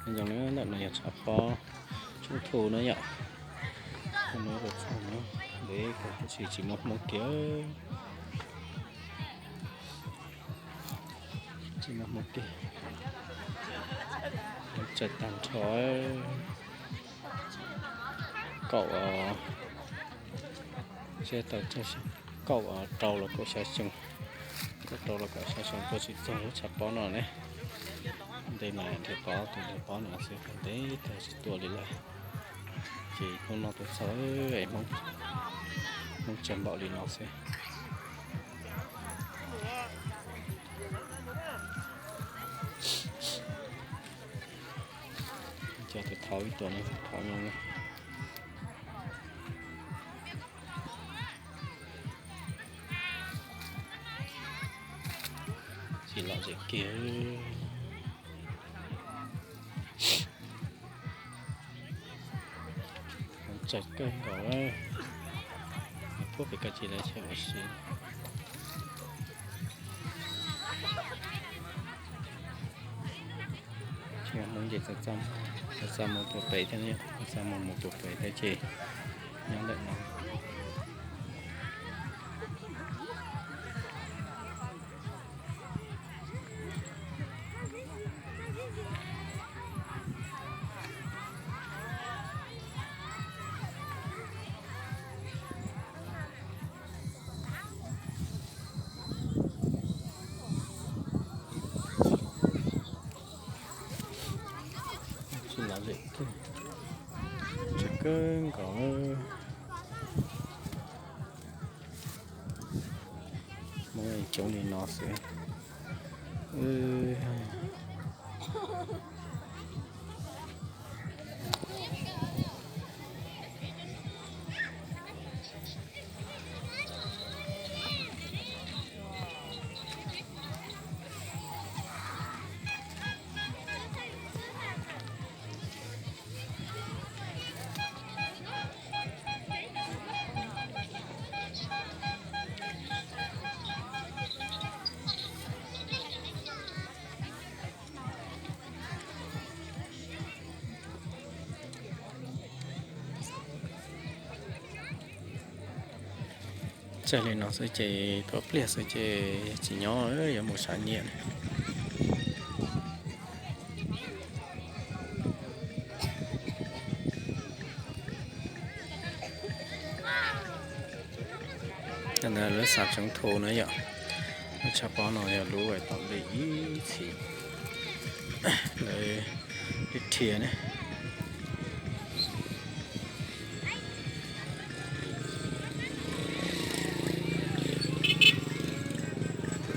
Nyob zoo na, ntawm no yog tshav pob Trung thu na yom. Nyob rau txog no, ntev kawg tab sis tsis muaj hmoob kiag. Tsis muaj hmoob kiag. Tsaws tag nrho. Kaum, kaum rau los kaum xya xyoo, kaum rau los kaum xya xyoo tuaj tsis txog lub tshav pob no ne. Ntev mas nrhiav pob, tus nrhiav pob no xwb, ntev tag tsis tuaj li lawm. Ces hnub no tuaj txog es Hmoob tsawg npaum li no xwb. Cov tus thauv ib tuam no, tus thauv no. Tsis lom zem kiag. Tsawg kawg nkaus. Puag pem koj tsis lawv chaw ua si. Tsis muaj hmoob ces txaj muag puag pem thiab, txaj muag mus puag pem thiab ces nyob ntawm no. Tsis lom zem kiag, tsawg kawg nkaus. Hmoob coob li no xwb. Tsawg li no xwb ces pab pliag xwb ces tsis nyob, yuav mus sam nyiam. Lub xav Trung thu na yom, lub tshav pob no yog lub tom ntej ib txhis lawv dhia ne.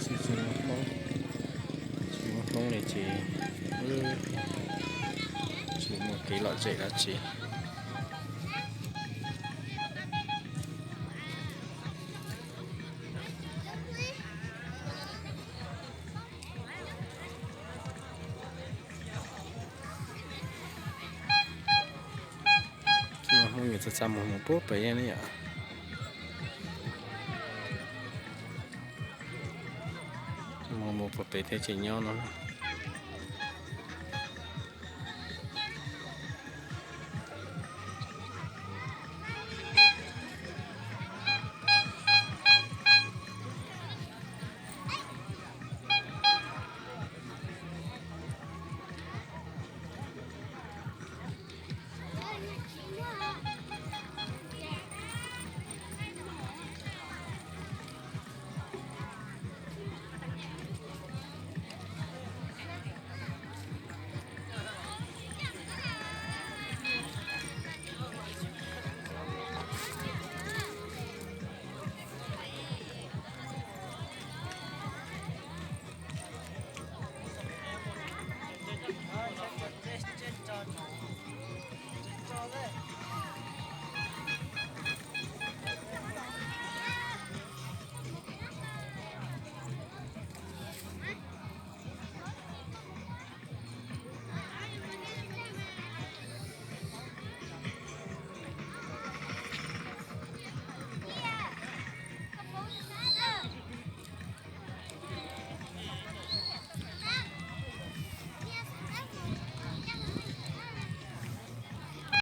Tsis muaj Hmoob li ces tsis muaj kev lom zem dab tsi. Hmoob yuav txaj txaj muag mus puag pem ne yom. Mus mus puag pem thiab tsis nyob no.